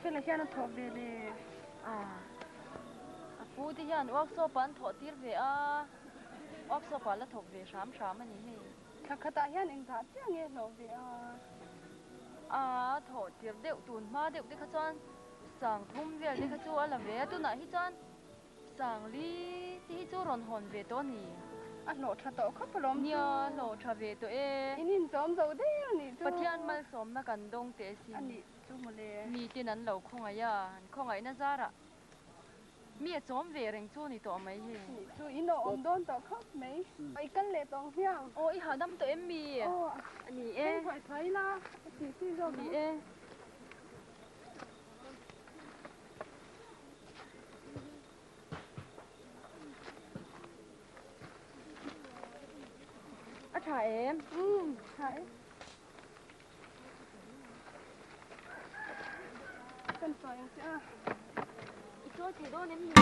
Fela hian a thawh ve le? A, a pu te hian workshop ah an thawh tir ve a, workshop ah la thawk ve hram hram a ni hei. Thla khatah hian engzah chiah nge hlawh ve a? A thawh tir deuh tun hma deuh te kha chuan sang thum vel te kha chu a la ve a, tunah hi chuan Sangli te hi chu rawn hawn ve tawh a ni. A hlawh tha tawh khawp alawm chu. Nia, hlawh tha ve tawh e. In inchawm zo der a nih chu. Pathian malsawmna kan dawng teh sin. A nih chu mawle. Mitin an lo khawngaih a, an khawngaihna zarah mi a chawm ve reng chu a ni tawh mai hi. Nih chu, in awm dawn tawh khawp mai. I kal leh tawh ang hiang. Aw, i hahdam tawh em mi? Aw, a ni e. Thleng thuai thuai ila, a tih chi zawk ang. Ni e. A tha em? Umm, tha e. Kan sawi ang che a. I chawi thei dawn em ni?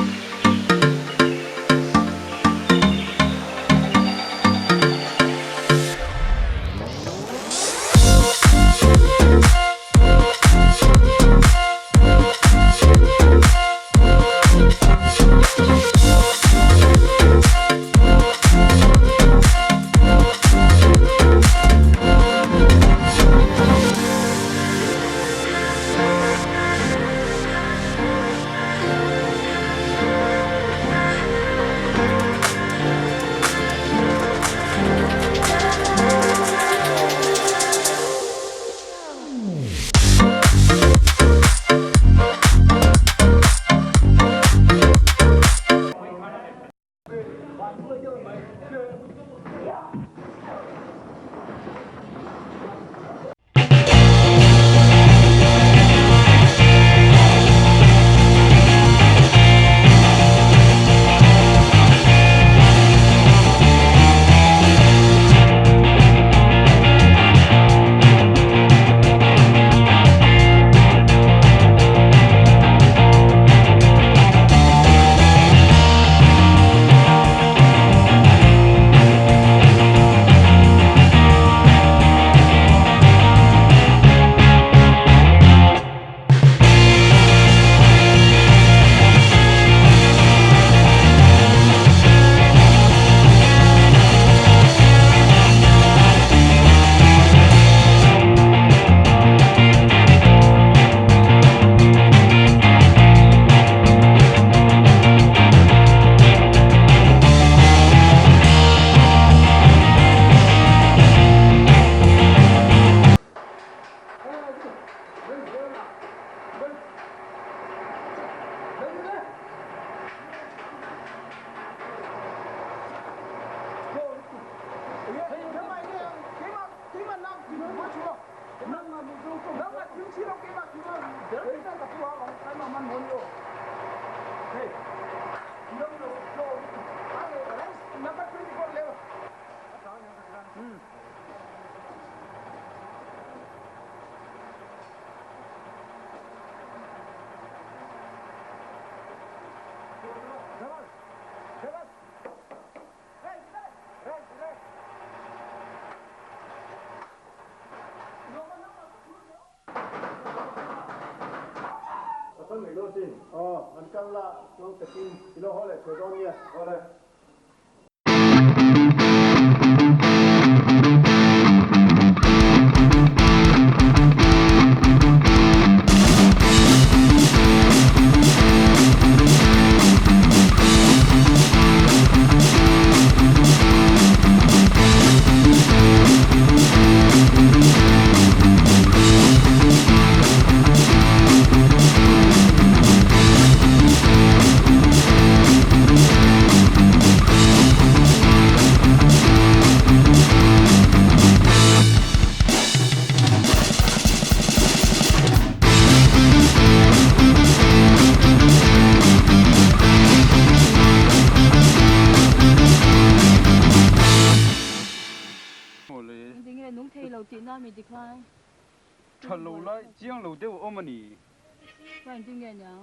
Engtinge nung thei lo tih na mi tikhlai? Tha lo lai chiang lo deuh a awm a ni. Chuan engtinge nia?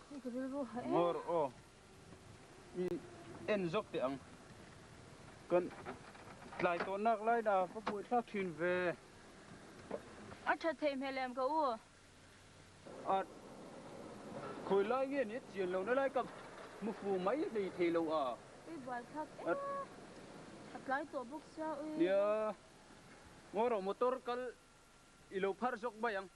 Hei ka rilru ha em. Ngawr aw. I en zawk teh ang. Kan tlai tawh nak lai na ka buaithlak thin ve. A that theih hmel em ka u? A khawi lai nge ni chian lohna lai ka hmu fu mai hlei thei lo a. Ui buai thlak e. A tlai tawh bawk sia ui. Nia, ngawi rawh motor kal i lo phar zawk mai ang.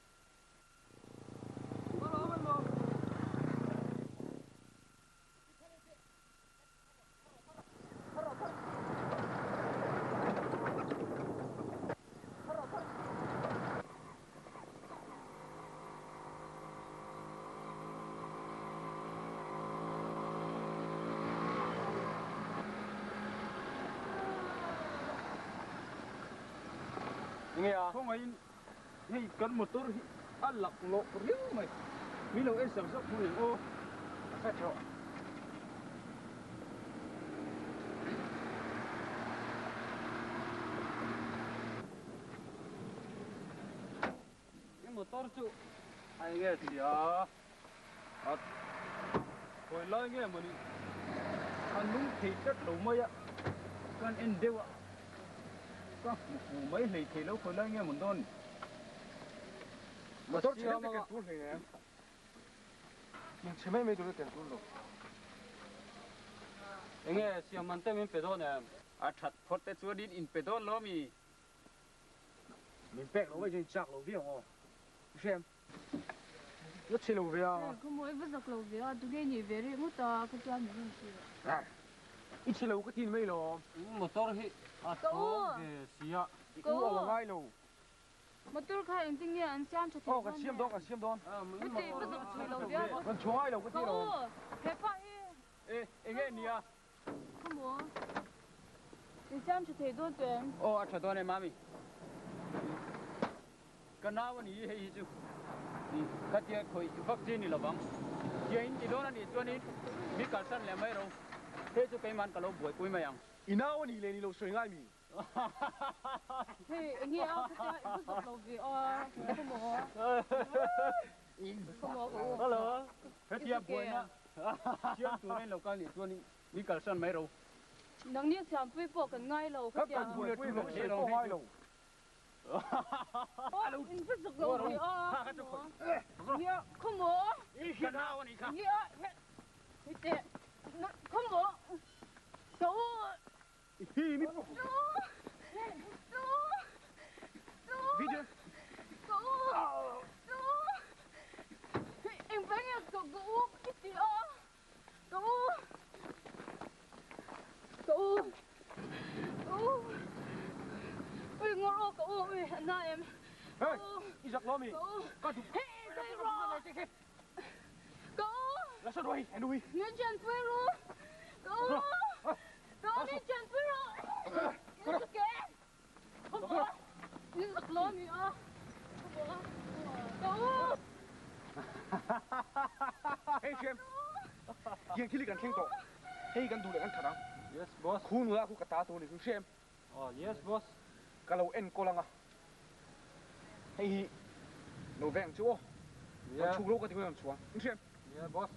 Khawngaihin hei kan motor hi a laklawh riau mai, min lo en sak zauh thung ang aw. I motor chu a enge sia a khawi lai nge mawni a nung thei tlat lo mai a kan en deuh a ka hmu fu mai hlei thei lo khawi lai nge mawn dawn Motor chhe deuh te ken tur hlei em? Min chhe mai mai tur ken tur lo. Enge siam man te min pe dawn em? A that phawt te chuan in inpe dawn lo mi? Min pek lo mai chuan in chak lo viau aw. I hrem. La chhe lo ve a. Ka mawi va zak lo ve a, tunge nih ve rih ngawt a ka tia min rawn ti. I chhe lo ka tin mai lo. Motor hi a thawng ve sia. I u a ngai lo. Motor kha engtin nge an siam tha thei dawn nge? Aw kan siam dawn, kan siam dawn. Ka tih va zawk thei lo viau a. Kan chhuang ngai lo ka ti lo. Ka u, hepa hi. E, enge nia? Kha maw? In siam tha thei dawn teh em? Aw a tha dawn e mami. Ka nau a ni hei hi chu. Khatia khawih vak chi ni lovang. Tia in ti dawn a nih chuanin mi kalsan leh mai ro. Hei chu keiman ka lo buaipui mai ang. I nau a nih leh ni lo sawi ngai mi? Hei enge a khatia i va zawk lo ve a ka maw ka maw ka u Hello hetia buaina siam tur in lo kal nih chuan mi kalsan mai ro. Nangni siampui pawh kan ngai lo khatia. Kan buaipui vek sawi pawh ngai lo. In va zawk lo ve a ka maw ka maw Ka nau a nih kha. Enge a hei teh ka maw ka u. Hei Shem, tiang thil hi kan thleng tawh. Hei kan duh leh kan that ang. Yes boss. Khu nula khu ka ta tur a ni chu Shem. Oh yes boss. Ka lo enkawl ang a. Hei hi lo veng chu aw. Kan chhuk lo ka ti mai ang chuang. In Shem. Yeah boss.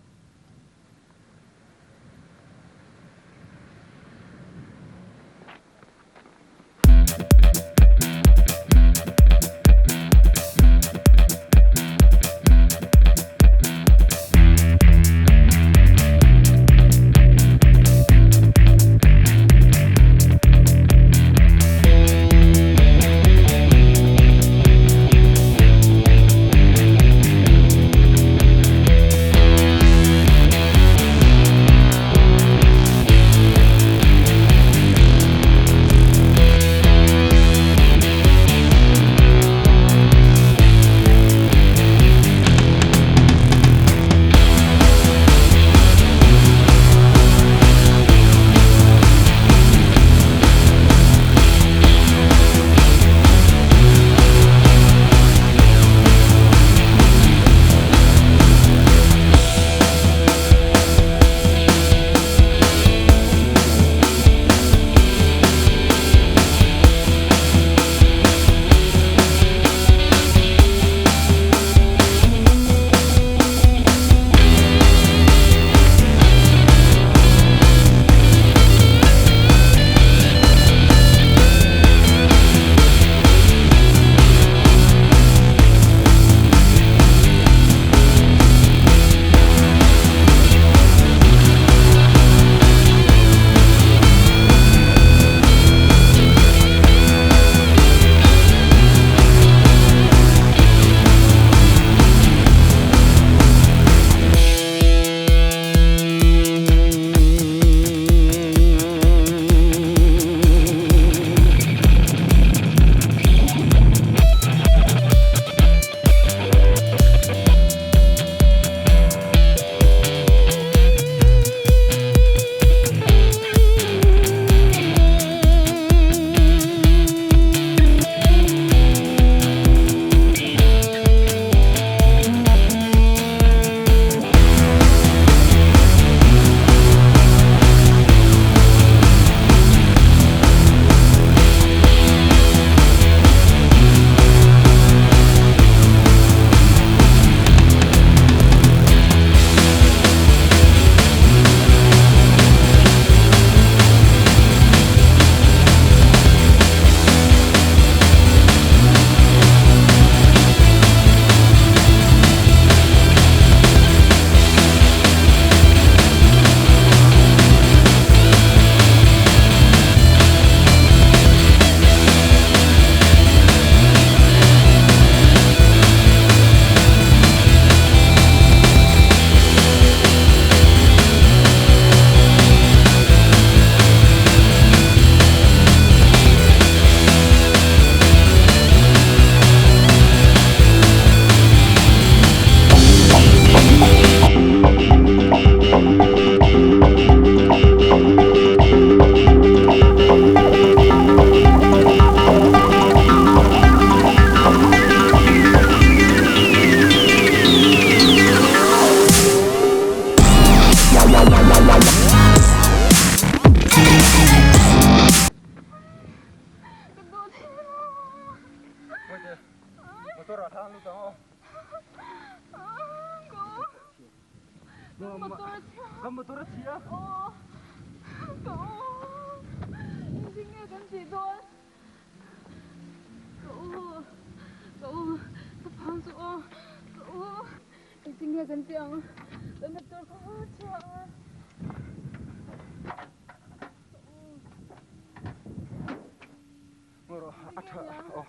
Motor a chhia. Kan motor a chhia? Aw. Ka u. Engtin nge kan tih dawn? Ka u. Ka u. Ka phang chu aw. Ka u. Engtin nge kan tih ang? Kan motor kha a chhia a. Ka u. Ngaw a tha aw.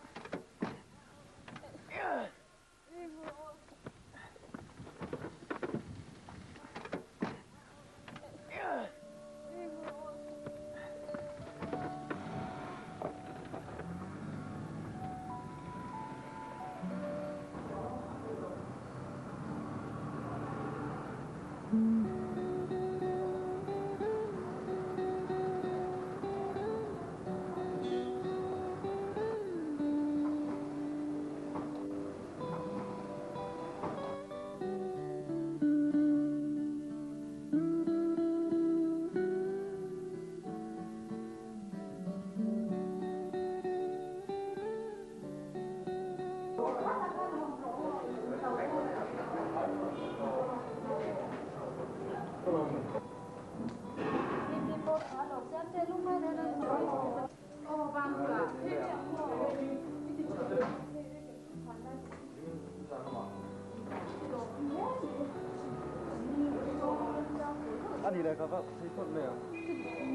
Ani le ka va sei phawt mai ang.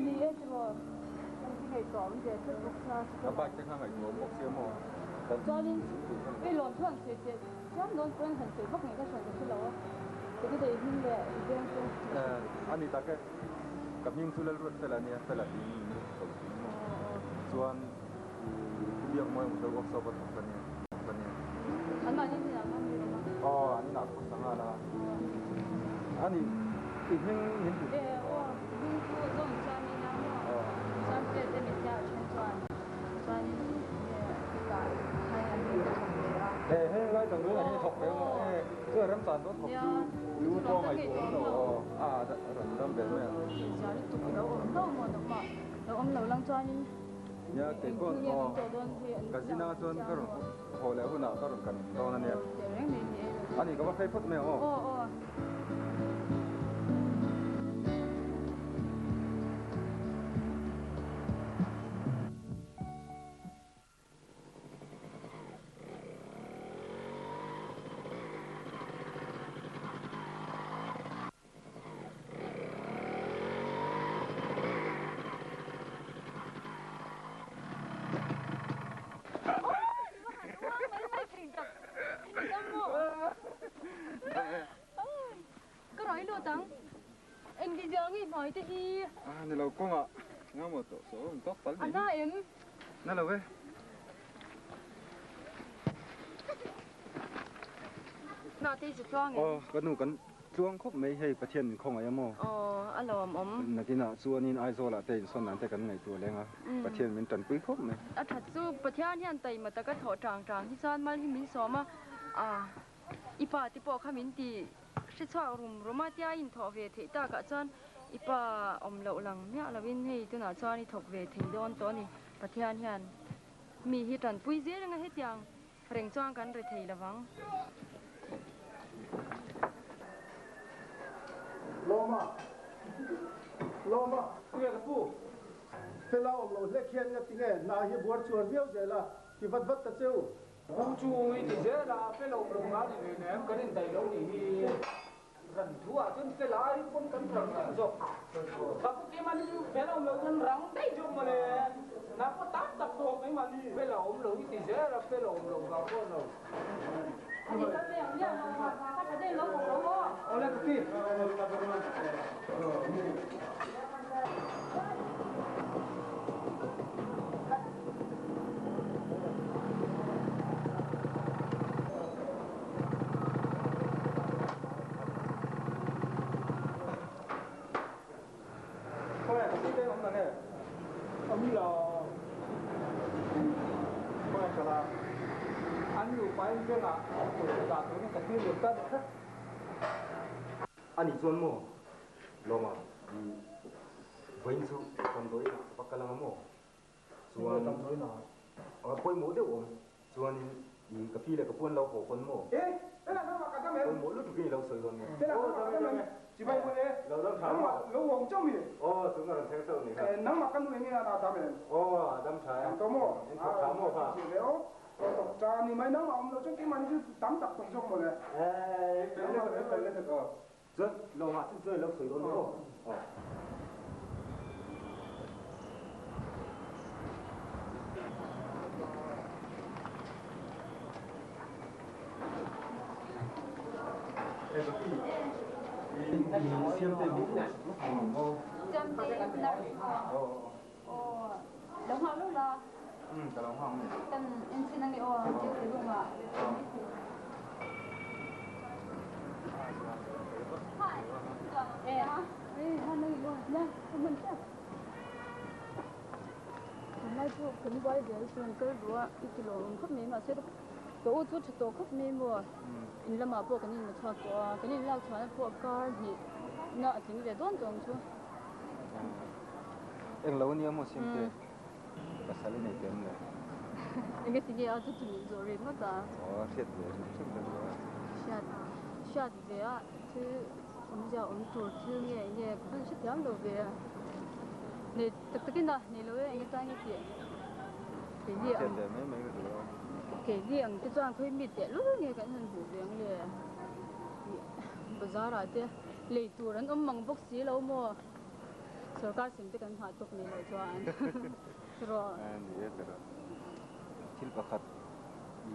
Ni e tiraw, an ti ngaihtuah awm ve tlat bawk sia. Ka bike te kha ngaihtuah awm bawk sia maw? Chuanin i lawm thu han sawi teh chiam dawn pawhin han sawi vak ngei ka hriat ka hre lo a, ka ti thei hming leh i veng chu. Ani tak e, ka hming chu Lalruatfela a nia, Fela tiin min ko thin maw? Chuan i biak mawi ang chu workshop a thawk ka nia, ka nia. An mahni hnenah khan mi awm a? Aw, an inah khawsa nghal a. Ani, i hming min hmu. E aw, hming chu zawng chuan i nia maw? Chuan Fela te mithiah a then chuan. Chuanin nge hetah khai an hming ka thawk ve a. E heng lai dang luiah hian i thawk ve maw? E chu remchan dawn thawk chu i u pawh ngaihtuah awm lo aw a rawn dam ve mai ang. Tihzia lutuk i lo awm lo maw nangmah lo awm lo lang chuanin Nia kei pawh aw ka zin anga chuan ka rawn haw leh hunah ka rawn kan dawn a nia. Ani ka va phei phawt mai ang aw. Ka rawi lut ang. Engti zia nge hmai te hi? A ni lo kawngah nga maw tawh saw awm tawk pal A na em? Na lo e. Na te hi chu tluang em? Aw ka nu kan tluang khawp mai hei Pathian min khawngaih a maw? Aw a lawm awm. Nakinah chuanin Aizawlah te insawn nan te kan ngaihtuah leng a, Pathian min tanpui khawp mai. A that chu Pathian hian taima taka thawh tang tang hi chuan mal hi min sawm a, a i pa te pawh kha min ti Hre chhuak rum rum a tia inthawh ve theih takah chuan i pa awm loh lang miah lovin hei tunah chuan i thawk ve thei dawn tawh a ni. Pathian hian mi hi tanpui zel anga hetiang reng chuan kan re thei lovang. Lawma! Lawma! Tinge ka pu? Fela awm lo hlek hian nga tinge hna hi buar chuar viau zel a, ti vat vat ta cheu. Pu chu i ti zel a, fel awm lo ngai ni ve nem, kan indaih lo nih hi. Ran thu ah chuan fel ai pawn kan rang rang zawk. Ka pu Kim ani chu fel awm lo chuan rang daih zawk mawle. Na pawh tam tak tawk mai mahni. Fel a awm lo i ti zel a, fel a awm lo vang pawh lo. Ani kal mai ang hian lo ha ka tha deuh lo thawk lo maw? Awle ka pi. Khawnge ka si te awm na nge? Awm lo. Khawnge ka la? An nupa in bengah pawisa dah turin ka thil lut ta ni kha. Ani chuan maw? Lawma, i vawiin chu damdawiin ah ka va kal anga maw? Chuan a pawimawh deuh awm. Chuanin i ka pi leh ka pu an lo haw pawn maw? Pawimawh lutuk in i lo sawi dawn nia. Chibai ule. Lo dam tha maw? Lo awm chauh mi? Aw, tuna rawn thleng chauh ni kha. Nangmah ka nu enge a na dam em? Aw, a dam tha e. Dam tawh maw? In thawk tha maw kha? Ve aw. Thawk tha ni mai nangmah awm lo chuan keimah ni chu tam tak tawh zawk maw le. Eii, fel lutuk, fel lutuk aw. Chuan lawngah chu chuan lo sawi dawn maw? Aw. Tunlai chu kan buai zel chuan kal duh a i ti lawm awm khawp mai mahse ka u chu tha tawh khawp mai maw in lamah pawh kan inla chhuak tawh a kan inlak chhuahna pawh kar hnih na a tling ve dawn tawh ang chu. Englo ania maw Simte? Pasal i nei teh em le? Enge tinge a chu chu min zawh rik ngawt a? Aw hriat ve hrim hrim ka duh a. Hriat hriat ve a thil awmzia awm tur thil nge enge ka hman hrethiam lo ve a. Nei tak takin a nei lo e enge tan nge tih keini ang Hriat ve mai mai ka duh a. Keini ang te chuan khawi mi teh lul nge kan han hmuh ve ang le? Bazar ah te lei tur an awm mang bawk si lo maw? Sorkar sim te kan nghah tawk ni loh chuan rawh. Ni e tawrh. Thil pakhat i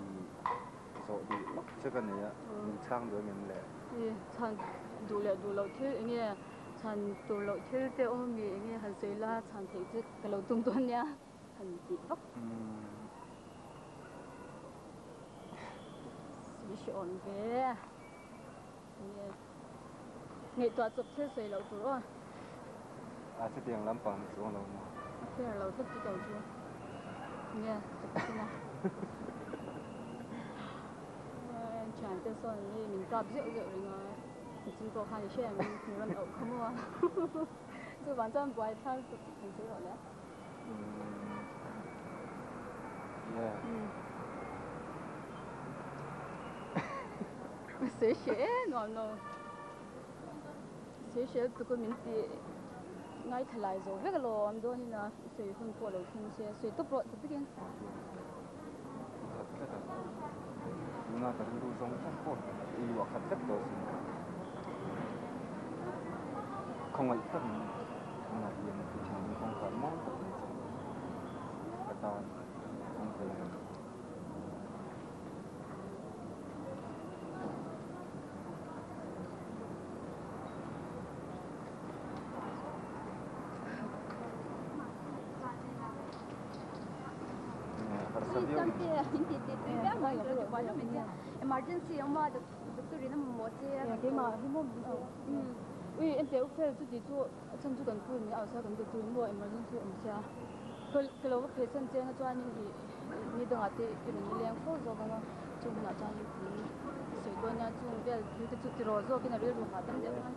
zawh duh lawk che ka nei a, min chhang duh em em le? I chhan duh leh duh loh thil enge chhan tur loh thil te awm ami enge han sawi la chhan theih che ka lo tum dawn nia han tih vak. Sawi hreawm ve. Enge Ngaihtuah chawp thil sawi loh tur aw. A chutiang lampang ni chuang lo maw? A fair lo tlat chu to chu. Nge chawp chin a. Thian te sawn hi min kap zeuh zeuh reng a. Nichin pawh khan i hre em min rawn auh kha maw a. Chuvang chuan buai thar tuk han sawi rawh le. Yeah. Sawi hre e nuam lo. Sawi hre lutuk a min ti ngaithla lai zo vek alawm dawn in a sawi hun pawh lo thleng se sawi tawp rawh chak takin. Khat vek a tuna ka rilru zawng zawng pawh i luah khat vek tawh sin khawngaih takin tunah hian i thinlung kawngkhar mawi takin chhan ka tan awm thei ang em? Emergency awma doctor in a mamawh che a. Keimah hi maw ui ente u fel chuti chu a chhan chu kan pu in outside kan doctor in maw emergency awm sia ka lo va pheisan cheng a chuanin i Ni dangah te i rawn nileng fo zawk ang a, chung hunah chuan kan sawi dawn nia, chung vel thil te chu tiraw zawkin a rilru hahdam deuh ang a.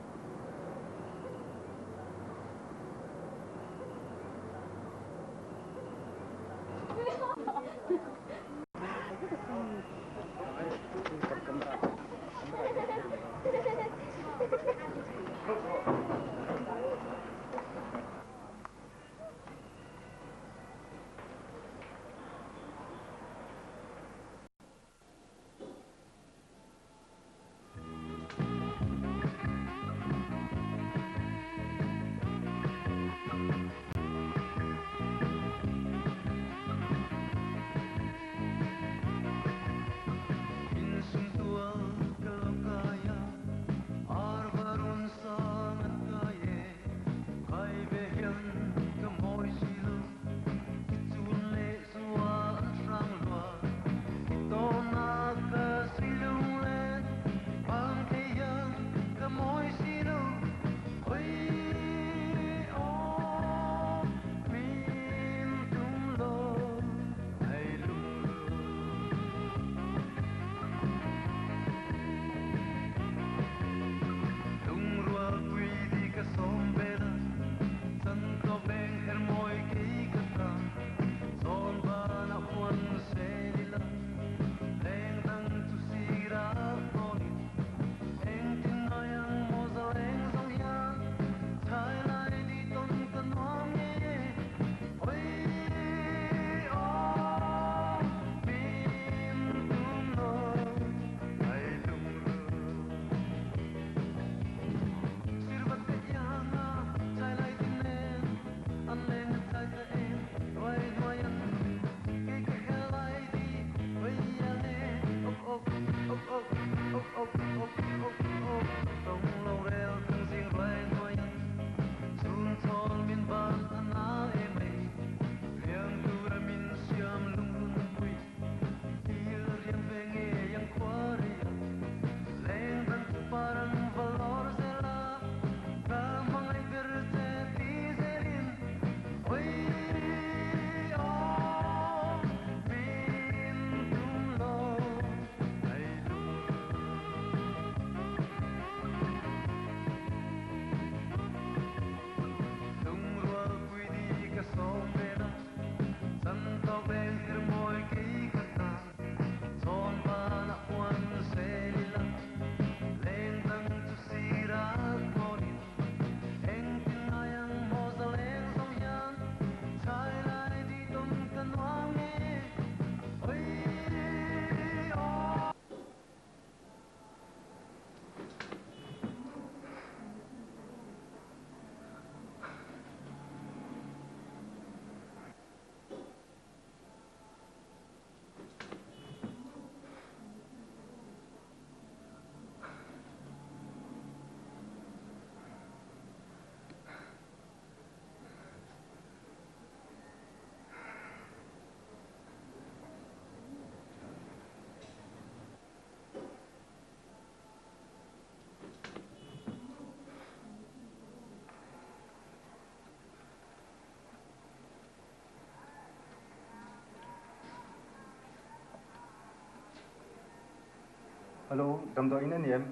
Hello, damdawiin a ni em?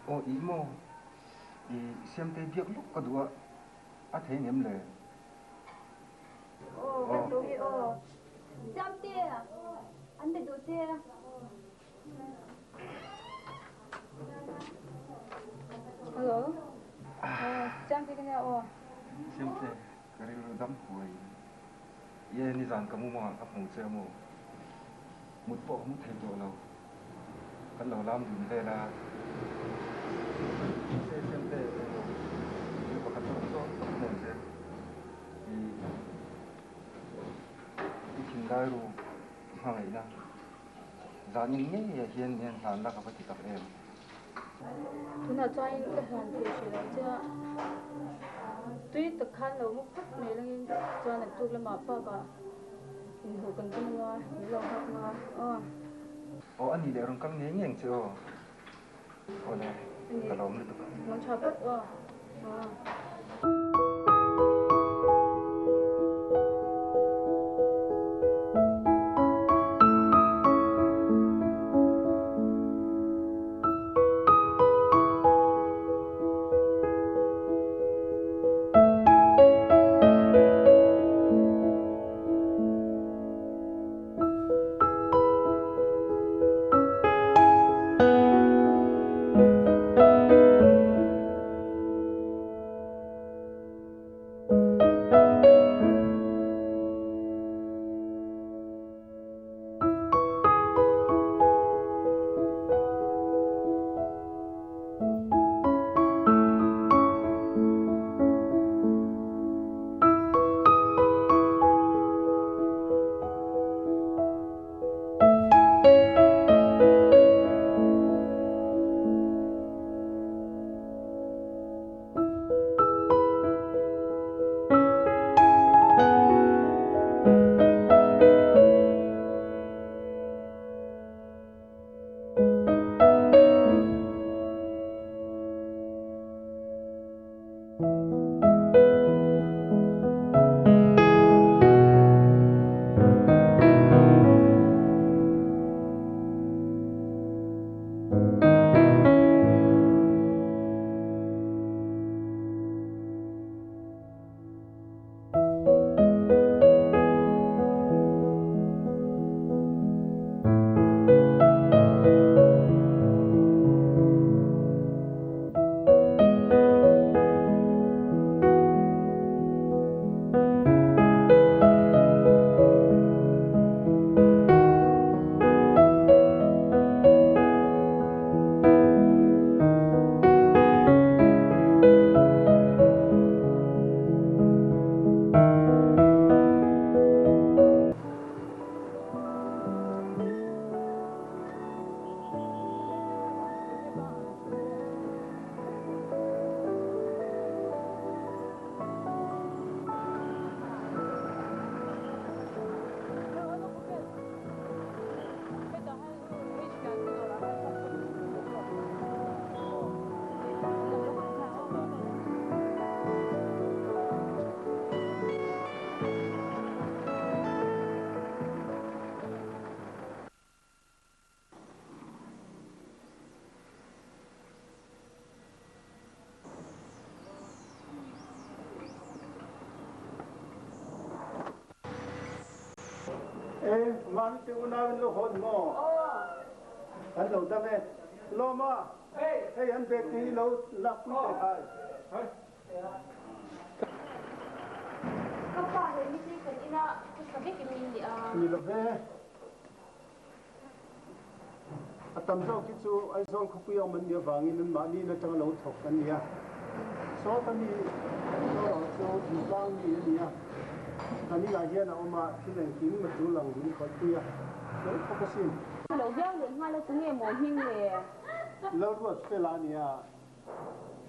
Aw ih maw? I Siamtei biak lawk ka duh a, a thei ngem le? Aw, ka duh hi aw. Siamte, an be duh che. Hello, Siamte ka nia aw. Siamte, ka rilru dam huai. Ie, nizan ka mumangah ka hmu che a maw? Mut pawh ka mu thei tawh lo. Kan lo lam dun vel a. Mahse Siamte emaw thil pakhat zawk zawk ka hmu che. I i thinlai ru hmangaihna zanin ngeiah hian min hlan la ka va ti tak em? Tunah chuanin ka hlan thei hrih lo che a, tui tak khan lo mu phawt mai langin chuan an tuk lamah park-ah inhmuh kan tum anga min lo nghak anga aw. Aw a nih leh rawn kal ngei ngei ang che aw. Aw le, ka lawm lutuk a. Rawn tha phawt aw. Aw. E, mami te unau in lo haw ni maw? An lo dam e. Lawma, hei an bag te hi lo lakpui teh khai. Ka pa he mite kan ina khawsa vek em in nia. Ni lo ve. A tam zawk hi chu Aizawl khawpui awm an nih avangin an mahni in atanga lo thawk an ni a. Sawta mi erawh chu Thingtlang mi a ni a. Kan inah hian a awm a, thil engkim a tul ang min khawihpui a. Fel khawp asin. Lo viau leh nghal a tunge maw hming le? Lalruat Fela a nia.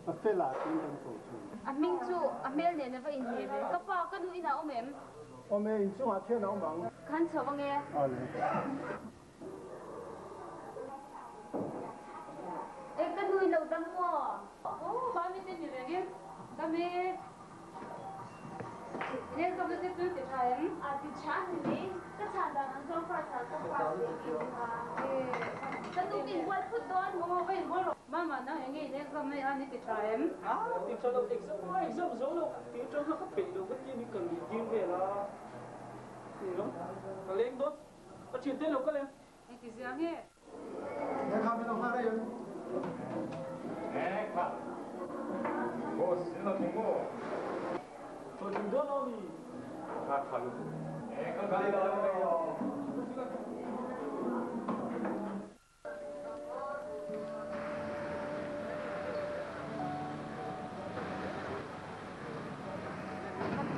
A fela tiin kan ko thin. A hming chu a hmel nen a va inhne ve. Ka pa, ka nu inah awm em? Awm e, inchungah khian a awm ang. Khan chho ang e. Awle. E, ka nu in lo dam maw? Aw, mami te ni reng e. Dam e. Leng kawp na te chu ti tha em? A ti tha ni mai. Ka chhan dan ang chuan first ah ka pass ve bik a. Ka nu ka inbual phut dawn maw? Va inbual rawh. Mama nang enge in exam mai a ni ti tha em? A ti tha lo, exam a exam zo lo ti atang kha ka peih lo ka ti a ni ka lui tir vel a. Ni lo, ka leng dawn. Ka thian te lo ka leng. Engti zia nge? Lehkha min lo nghal em? Lehkha. Boss, in lo thung maw? Chaw thing dawn lo ni. Kha tha lutuk. Lehkha ka lo lei aw.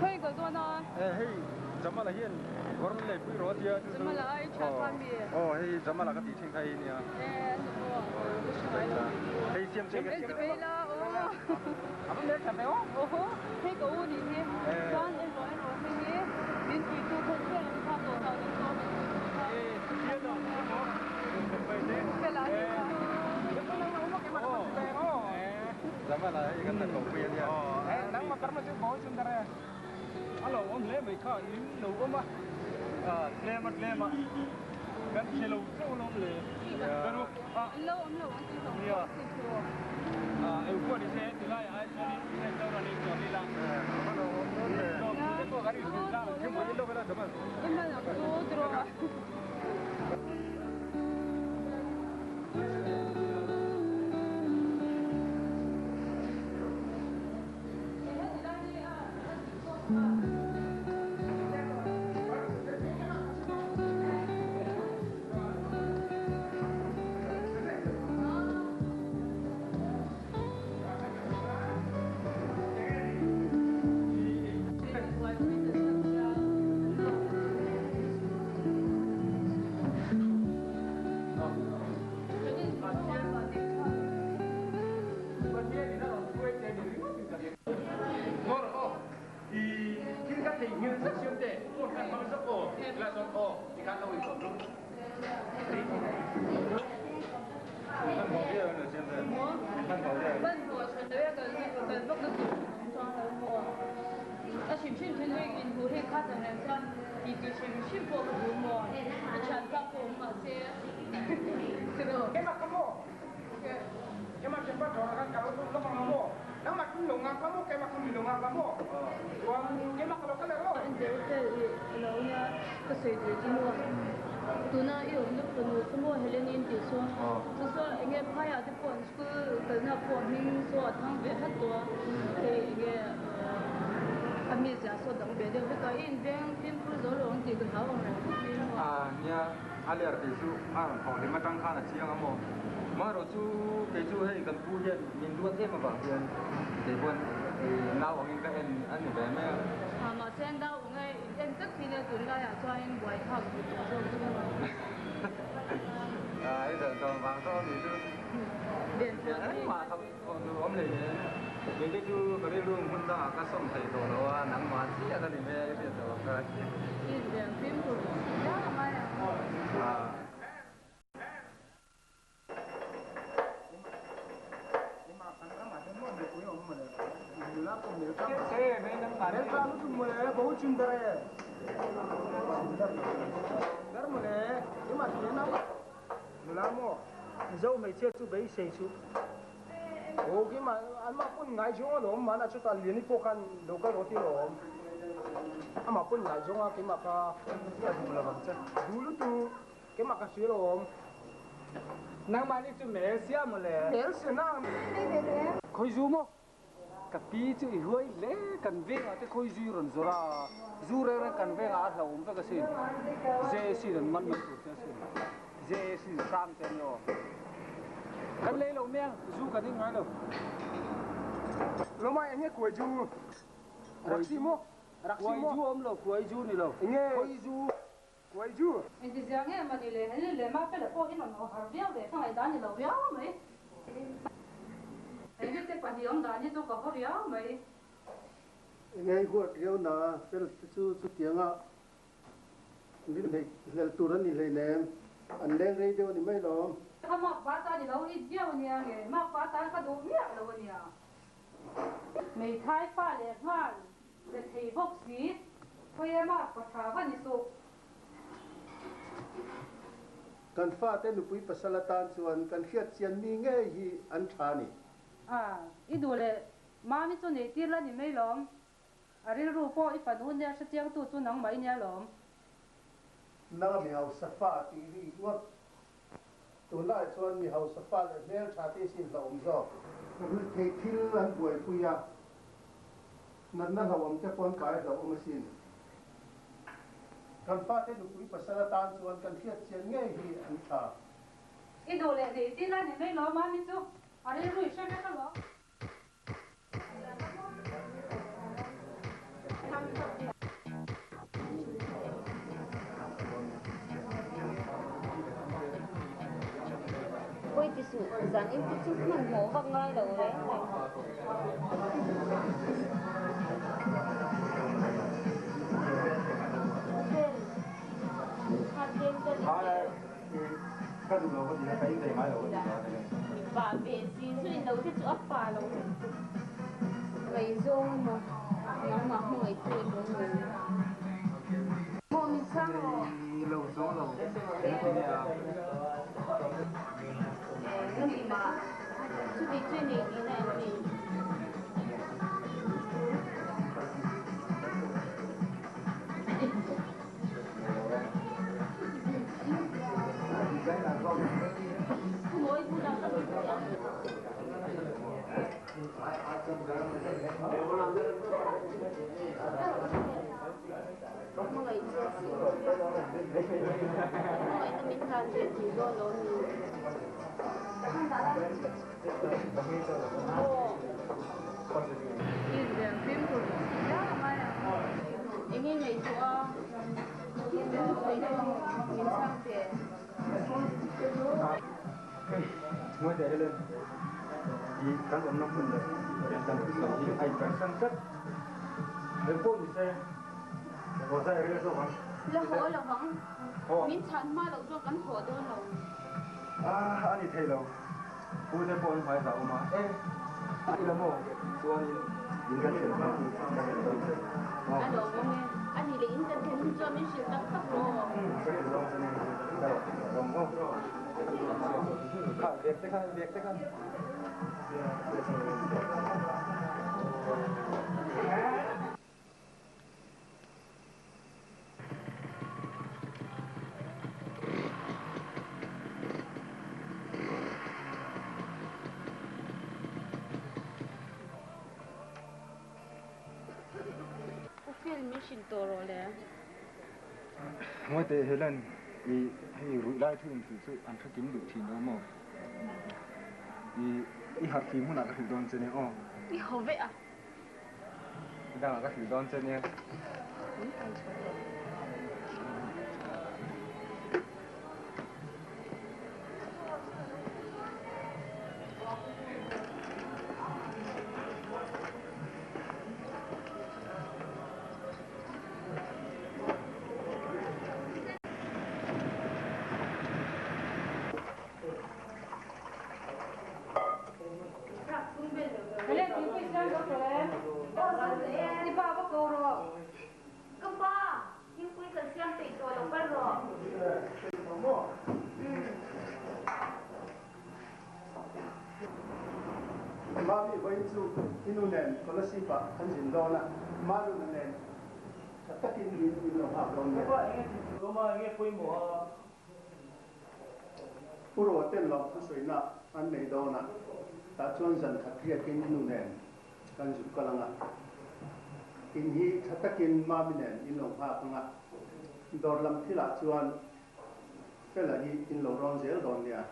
Khawi ka dawn a? Eh hei Jamala hian kawr min lei pui rawh a tia chu chu. Jamala ai tha kha mi? Aw hei Jamala ka tih thin kha hei nia. Eh an ni maw? Ka hre ngai lo tih chu. Hei siam che ka siam. En ti phei la aw. A va hmel tha ve aw. Awhaw hei ka u nih hi. Chuan en rawh en rawh hei hi min pui tu khaw chiah lo kha dawh dah kan tlawm min pui tu kha. Eh chian a emaw Fela a nih kha. Jamala hei kan la tlawm pui a nia. Eh nangmah parma chu bawi chun dar e. A lo awm hle mai kha in lo awm a, tlem a tlem a kan che lo chauh alawm le. Ka ru a. An lo awm lo ang tih hlauh pawh a sin thu. Eng pawh ni se tilai ah chuan in hriat lo rawn in chawm ila. A lo awm dawn le. Chawm te pawh kan inhrilh tlang. Thingpui in lo vel a Jamal. I hman ang chu tiraw. Ngawr aw, i thil ka thei nghil zet siam te, phone khan hmang zawk aw, la chuan aw ti khan lo inchawm lung. Keimah ka maw? Keimah Champa dawr ah khan ka lo lawk ang maw? Nangmah tum lo ngak la maw? Keimah kha mi lo ngak la maw? Chuan keimah ka lo kal ero. En deuh te i lo nia ka sawi duh chu maw? Tuna i awmna fanu chu maw Helen in tih chu chu saw enge phaiah te pawh an school kalna pawh hming saw a thang ve hat tawh a hei enge a mizia saw dang ve deuh vek a i inveng fimkhur zo lo ang tih ka hlau ang reng khawp mai maw? Nia. A ler tih chu a rawn thawh hlim atang khan a chiang a maw? Marawh chu kei chu hei kan pu hian min duat em avang hian kei pawn nau angin ka en a ni ve mai a. Ha mahse nau anga in en tlat hi nia tunlaiah chuanin buai thlak duh tawh zawk chu a ni. A i zalh tawh vang zawk a nih chu. Engmah thawh duh awm leh nen kei te chu ka rilru hmun dangah ka sawm thei tawh lo a, nangmah chiah ka ni mai a i hriat tawh ang kha. Mizo hmeichhia chu beisei chu aw keimah anmah pawn ngaizawng alawm mahna chutah Liani pawh khan lo kal rawh tih alawm amah pawn ngaizawng a keimah kha a duh lo ang che duh lutuk keimah ka hria alawm. Nangmahni chu hmel sia mawle. Hmel sia na. Khawizu maw? Ka pi chu i huai hle, kan vengah te khawi zui rawn zawrh a, zu reng reng kan vengah a hlauhawm vek asin, JAC in an man mai tur che asin, JAC in hrang te an ni aw. Kan lei lo mai ang, zu kan in ngai lo. Lawmai enge kuai zu? Raksi maw? Raksi maw? Kuai zu awm lo, kuai zu ni lo. Enge? Khawi zu. Kuai zu. Engtizia nge mani le Helen leh Mafela pawh hi rawn haw har viau leh ka ngaihdan ni lo viau mai. Hei hi te pahnih awm dan hi chu ka haw riau mai. Engei huat riau na fel te chu chutianga min hleih hlel tur a ni hleinem, an leng rei deuh a ni mai lawm. Ka makpa tan i lo it viau a nia nge, makpa tan ka duh miah lo a nia. Hmeithai fa leh nghal. Rethei bawk si, khawi ema pa tha va ni suh. Kan fate nupui pasal atan chuan kan hriat chian mi ngei hi an tha a ni. A, i duh leh Mami chu nei tir la ni mai lawm. A rilru pawh i fanu nia hrechiangtu chu nangmah i nia lawm. Nanga mi hausa fa tih ri ngawt. Tunlai chuan mi hausa fa leh hmeltha te hi sin hlauhawm zawk. Ruihtheih thil an buaipui a, natna hlauhawm te pawh an kai hlauhawm asin. Kan fate nupui pasal atan chuan kan hriat chian ngei hi an tha. I duh leh nei tir la ni mai lawm a mi chu a rilru i hre vek alawm. Pawi ti suh, zan in te chu hmanhmawh vak ngai lo reng reng. Hotel Mipa ve si chu in lo te chu a pa lo Ngaihzawng emaw nangmah hmangaihtu emaw nge? Maw min chhang rawh. Engkim ah chuti chu i nei tihna em ni? Enge ngaihtuah a? Ngawi teh Helen, i kan awmna hmun leh kan thusawi hi a inpersan tlat. Engpawh ni se, haw zai rel zawk ang. La haw lo vang, min chhan hma loh chuan kan haw dawn lo. A ni thei lo, Pu te pawh an hmai zah awm a, e, i la maw? Chuanin in kan thlen hma chu ka hrilh dawn che. A lo awm e, a nih leh in kan thlen hun chuan min hrilh tak tak rawh. Ka hrilh dawn che nia, ka lo awm aw. Kha, bag te kha, bag te kha. U Phil min hrilh tawh rawh le. Ngawi teh Helen, i hei ruih lai thu inhrilh chu an hre kim duh thin lo maw? I i harh fim hunah ka hrilh dawn che nia aw. I haw vek a. Dangah ka hrilh dawn che nia. Min kai chho tawh. Ka pa, thingpui kan siam peih tawh lo kal rawh. Mami vawiin chu i nu nen Kolasib ah kan zin dawn a, Maluna nen tha takin min lo nghak dawn nia. Pu Ruaten lawm thusawinak an nei dawn a, tah chuan zan khat riakin i nu nen kan zuk kal ang a. In hi tha takin Mami nen in lo nghak ang a, dawr lam thilah chuan Fela hi in lo rawn zel dawn nia.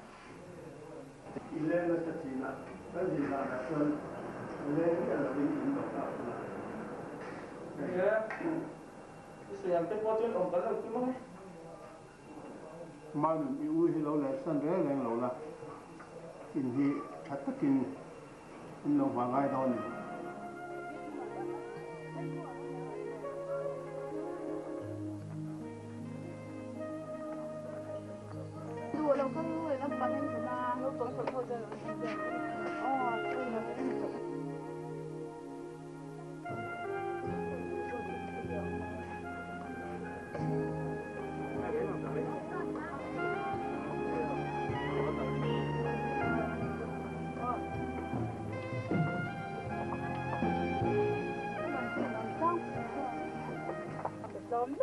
I leng nasa thin a, kan zin danah chuan leng miah lovin in lo nghak ang a. Nia, i sawi ang te pawh chuan awm kan lo tum ang e. Manun i u hi lo lehsan reng reng lo la, in hi tha takin in lo hma ngai dawn ni.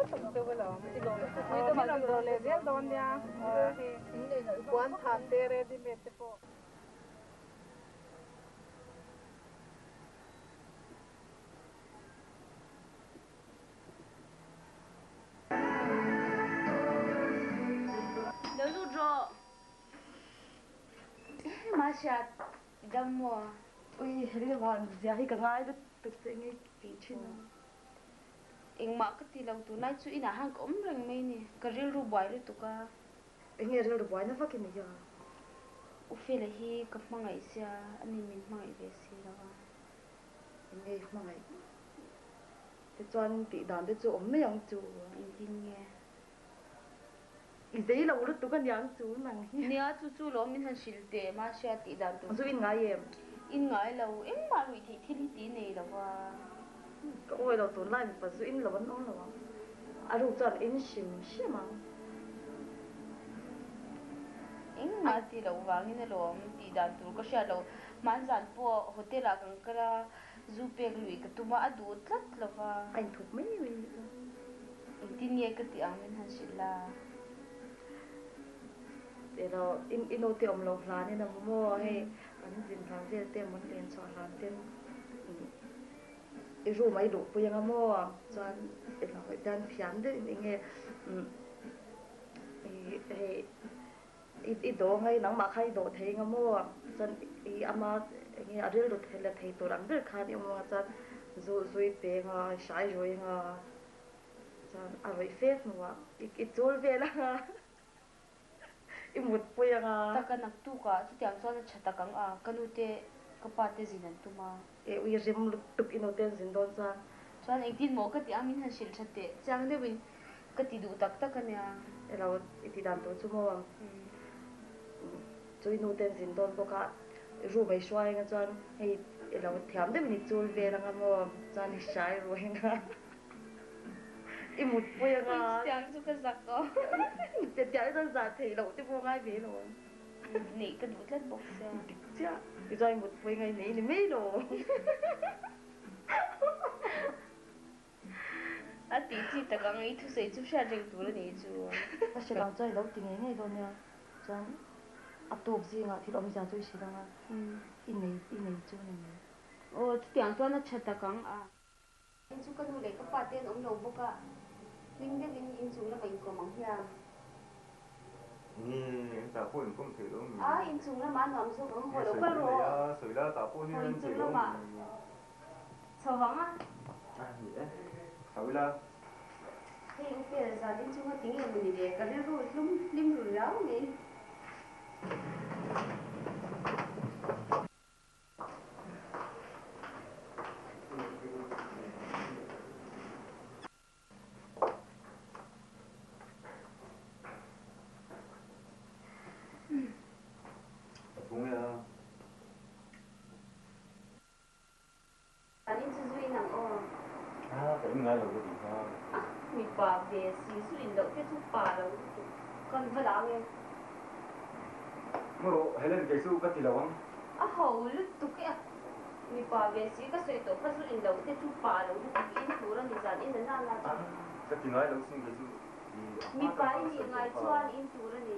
lutuk cheu alawm. Aw min rawn dawr leh zel dawn nia. Puan than te ready made te pawh. Lo lut rawh. Mahsia dam maw? Ui heri van zia hi ka ngai lutuk che nge tih thin a. Engmah ka ti lo tunlai chu inah han ka awm reng mai ni. Ka rilru buai lutuk a. Enge rilru buaina vak i nei a? U Fela hi ka hmangaih sia a ni min hmangaih ve si lo a. Enge i hmangaih? Tichuan tih dan te chu awm mai ang chu. Engtin nge? I zei lo lutuk a niang chu nang hi. Nia chu chu lawm min han hrilh teh mahse tih dan tur. Zu in ngai em? In ngai lo, engmah ruih theih thil hi ti nei lo va. Ka awi lo tunlai mipa zu in lo an awm lo ang. A ruk chuan in hrim hrim ang. Engmah ti loh vangin alawm tih dan tur ka hriat lo. Hmanzan pawh hotel ah kan kal a. Zu pek lui ka tum a, a duh tlat lo va. A inthup mai mai nih chu. Engtin nge ka tih ang min han hrilh la? Teh lo, i note awm lo hlanin a maw hei an zin hlan vel te mawn len chhuah hlan ten i room a i luhpui anga maw chuan i lo dan thiam deuhin enge i hei I dawng a, i nangmah kha i dawh thei anga maw? Chuan i ama enge a rilru la thei tur ang ber khan i awm anga chuan zu zui peng a, i hrai ruai anga chuan a rawih fe hnuah i chul vel anga i mutpui anga. Taka naktukah chutiang chuan a tha tak ang a, ka nu te ka pa te zin an tum a. E ui rim lutuk i nu te an zin dawn chuan. Chuan engtin maw ka tih ang min han hrilh tha teh chiang deuhin ka ti duh tak tak a nia. Elo i ti dan tur chu maw? Chu i nu te an zin dawn bawk a, room a i hruai anga chuan hei elo thiam deuhin i chul vel anga maw? Chuan i hrai ruai anga i mutpui anga. Ui chutiang chu ka zak aw. Chutiang chuan zah theih loh te pawh ngai ve lo ang. Neih ka duh tlat bawk sia. Dik chiah. Tichuan i mutpui ngai nei ni mai lo. A tih chi tak ang i thusawi chu hriat reng tur a nih chu. Ka hre lo chuan i lo ti ngei ngei dawn nia. Chuan a tuk zingah thil awmzia chu i hrilh ang a, i nei i nei chu a ni mai. Aw chutiang chuan a tha tak ang a. In chu ka nu leh ka pa te an awm lo bawk a, hlim deuhin inchung lamah inkawm ang hian. Nge, an tah pawh inkawm theih lo mi? A, inchung lamah a nuam zawk ang, haw lo kal rawh. A, sawi la, tah pawh hian an theih lo mi? Chho vang a. A, ni e, chho ila. Hei u Fel, zan inchung a ti nge maw ni le, ka rilru hlum hlim ru riau mai. An in chu zui nang aw. A ka in ngai lo ka tih kha. A mipa ve si zu in loh te chu pa lo lutuk. Kan va la ang e. Maw Helen kei chu ka ti lo ang. A ho lutuk e a mipa ve si ka sawi tawh kha zu in loh te chu pa lo lutuk in tur a ni zan in a na na chu. A ka ti ngai lo sin kei chu i a hma Mipa tang i kha ka nih sawi ngai tawh kha. chuan in tur a ni.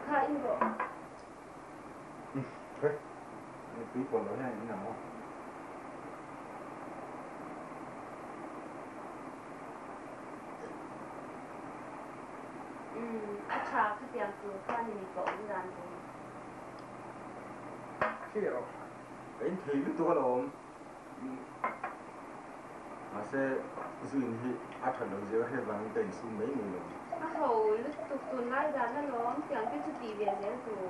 Kha in rawh. He, tui pawlh loh hian in ang aw. Umm, a tha khatiang tur kha ni mipa awm dan tur. Thlir rawh, ka in thei lutuk alawm. Mahse, zu in hi a that loh zia ka hriat vangin ka insum mai mai lo. A ho lutuk tunlai dan alawm, tiang te chu tih ve zel tur.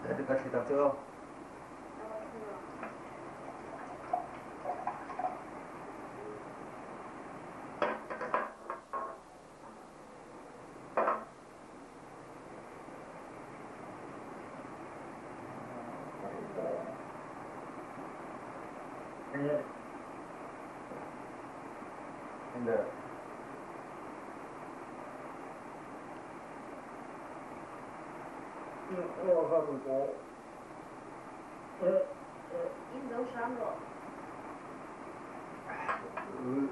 Ka thli tak che aw. In zo hram rawh. U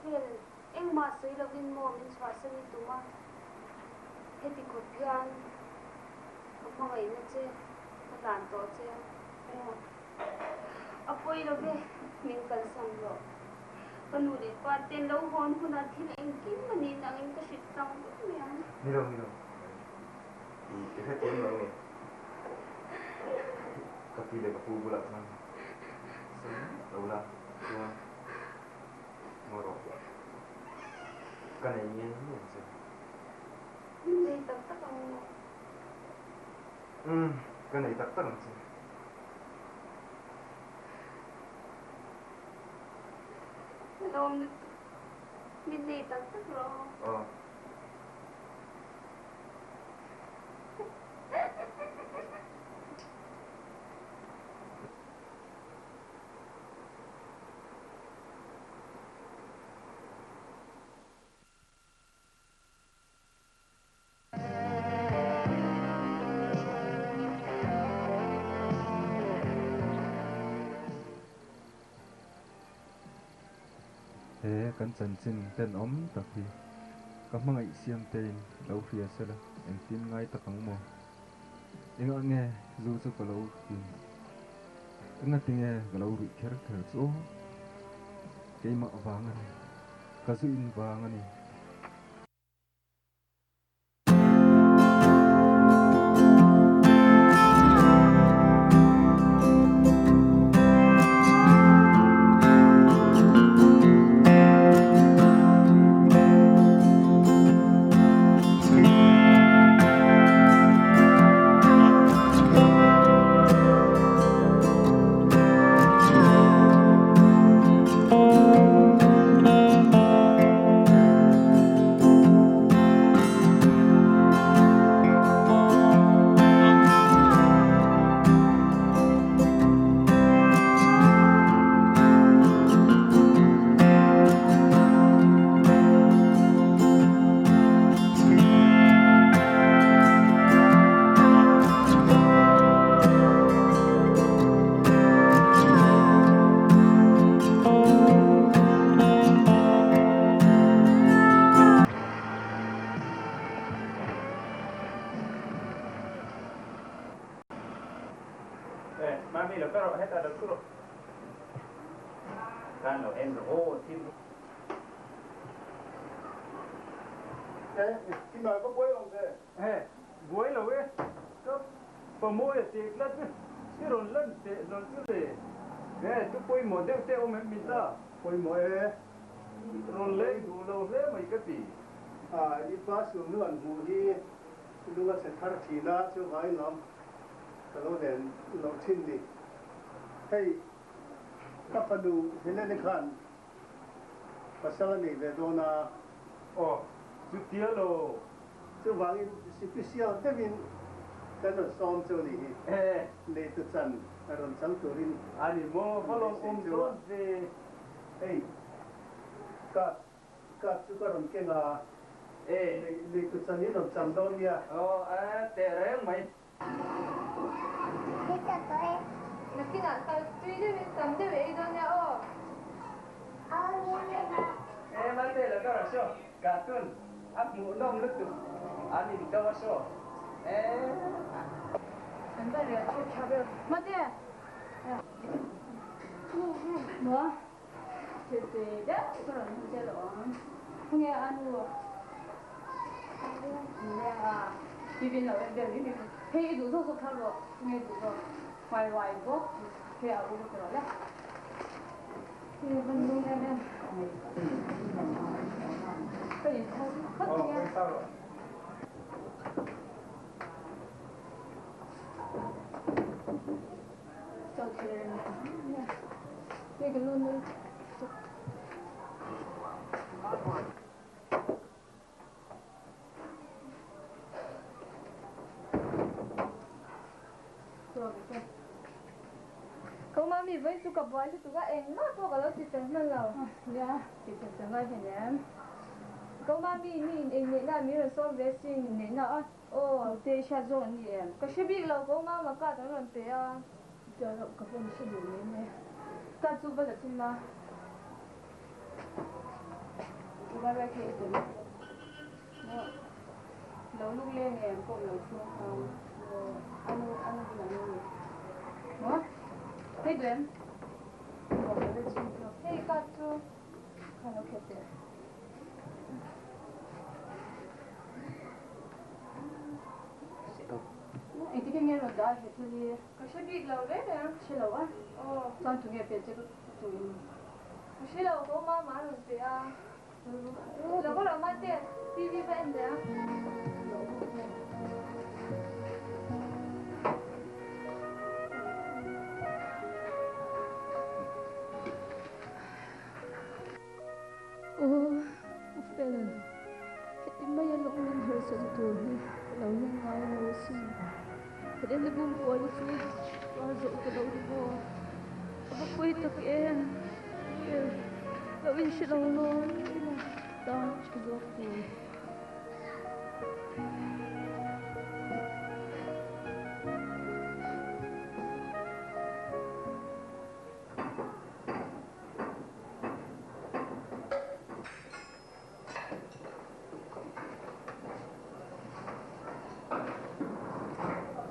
Fel, engmah sawi lovin maw min chhuahsan i tum a, heti khawp hian ka hmangaihna che ka hlan tawh che a. A pawi lo ve, min kalsan rawh. Ka nu leh pa ten lo hawn hunah thil engkim a nih nangin ka hrilh tlang vek mai ang. Ni lo, ni lo. I hrethiam lo nge? Ka pi leh ka pu bulah chuan sawi miah lo la, chuan ngaw rawh. Ka nei ngei ngei ang che. Min nei tak tak ang maw? Umm, ka nei tak tak ang che. Lawm lutuk. Min nei tak tak rawh. Aw. He kan chanchin tenawm tak hi ka hmangaih siamtein lo hria sela engtin ngai tak ang maw? Engah nge zu chu ka lo in? Engati nge ka lo ruih kher kher chu aw? Keimah vang a ni. Ka zu in vang a ni. Pasal a nei ve dawn a. Aw, chutia lo. Chuvangin sipisial deuhin kan rawn sawm chu a nih hi. Neitu chan a rawn chang turin A ni maw, va lawm awm dawn ve. Hei, card, card chu ka rawn keng a. Neitu chan in rawn chang dawn nia. Aw, a teh reng mai. Nakinah kal tui deuhin tam deuh ei dawn nia aw. E Mate la ka raw saw cartoon a hmuh nawm lutuk an in do a saw e. An va rel chhuk tha ber. Mate! Maw? Thil tui deuh ka rawn hmu che lawm. Khawnge a nu? Leng a, TV in lo en vel mai mai. Hei i duh zawk zawk thar rawh. Khawnge i duh zawk? Huai huai bawk. Hei a u ka ti rawh le. Hei van lung em em. Ka in thar phawt mai a. Ko mami vawi chu ka buai lutuk a, engmah pawh ka lo ti fel hman lo. Nia, ti fel fel ngai hlen em? Ko mami, mi in ei neihna ah min rawn sawm ve sin. Neihna a? Aw. Te i hriat zawk an ni em? Ka hre bik lo, ko mama card an rawn pe a. Tia loh ka pawm hre duh mai mai. Card chu va la chin la. Vai vai khi i tel maw? Lo luk leng em pawh lo chhung khan maw? Anu anu bulah nge ni? Maw? Hei duh em? Maw ka la chin tawk. Hei card chu khan lo khet teh. Engtik nge rawn dah a he thil hi? Ka hre bik lo reng reng. Hre lo a? Aw. Chuan tunge pe che tu in? Ka hre lo ko mama a rawn pe a. Lo ka lo man te TV va en leh a. Aw, U Fel, heti maia lawng min hersan tur hi ka lo ring ngai lo asin. Helena Bumpuai chu tuar zawh ka lo ni maw? A va pawi tak em? U Fel, lo inhre lo law ila tan tha zawk tur.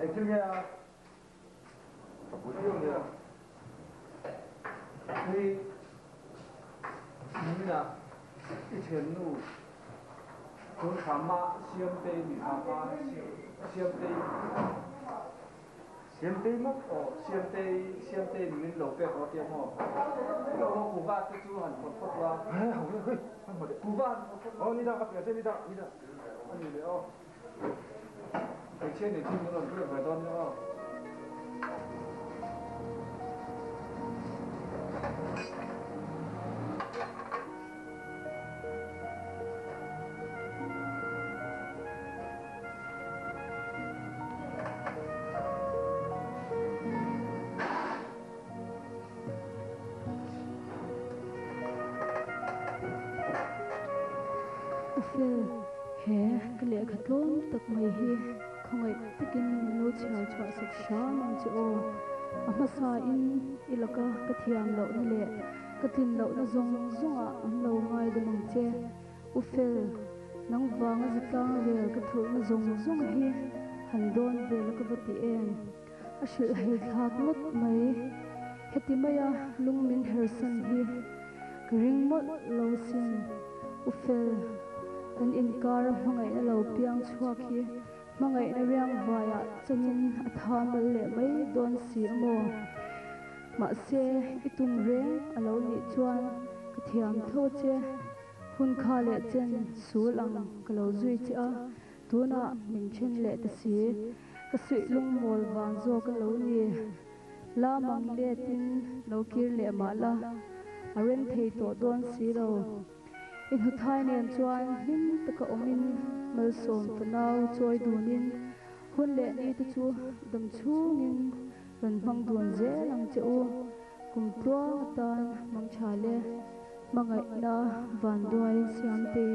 Engthil nge a? Ka pui viau nia. Hei nimina i thiannu tun thlama Siamtei ni thlama Siamtei Siamtei maw? Aw Siamtei Siamtei min lo pek rawh tia maw? Lo maw kuva te chu han phawrh phawt la. He ho le hei han hmu teh. Kuva han phawrh phawt la. Aw ni dah ka pe che ni dah ni dah. A ni leh aw. Hmeichhia nei chu min rawn pek ve dawn nia aw. U Fel, he ka lehkha tlawm tak mai hi khawngaih takin min lo chhiar chhuah sak hram ang che aw. A hmasa in i laka ka thiam lohna leh ka tlin lohna zawng zawngah an lo ngaidam ang che. U Fel, nang vanga zatlang rel ka thulhna zawng zawng hi han dawn ve la ka va ti em? A hrilh hei thlak ngawt mai. Heti maia lung min hersan hi ka ring mawlh lo sin. U Fel, kan inkar a hmangaihna lo piang chhuak hi hmangaihna riang vaiah changin a tha mal leh mai dawn si a maw? Mahse, i tum reng a lo nih chuan ka thiam tho che. Hun kha leh chen sul ang ka lo zui che a, tunah min then leh ta si. Ka suih lungmawl vang zawk a lo ni. La mang letin lo kir leh mah la, a rem thei tawh dawn si lo. I hnuthai nen chuan hlim taka awmin malsawm fanau chawi dunin hun leh ni te chu dam chhungin rawn hmang dun zel ang che u. Kum tluang atan mang tha le hmangaihna vanduai siamte.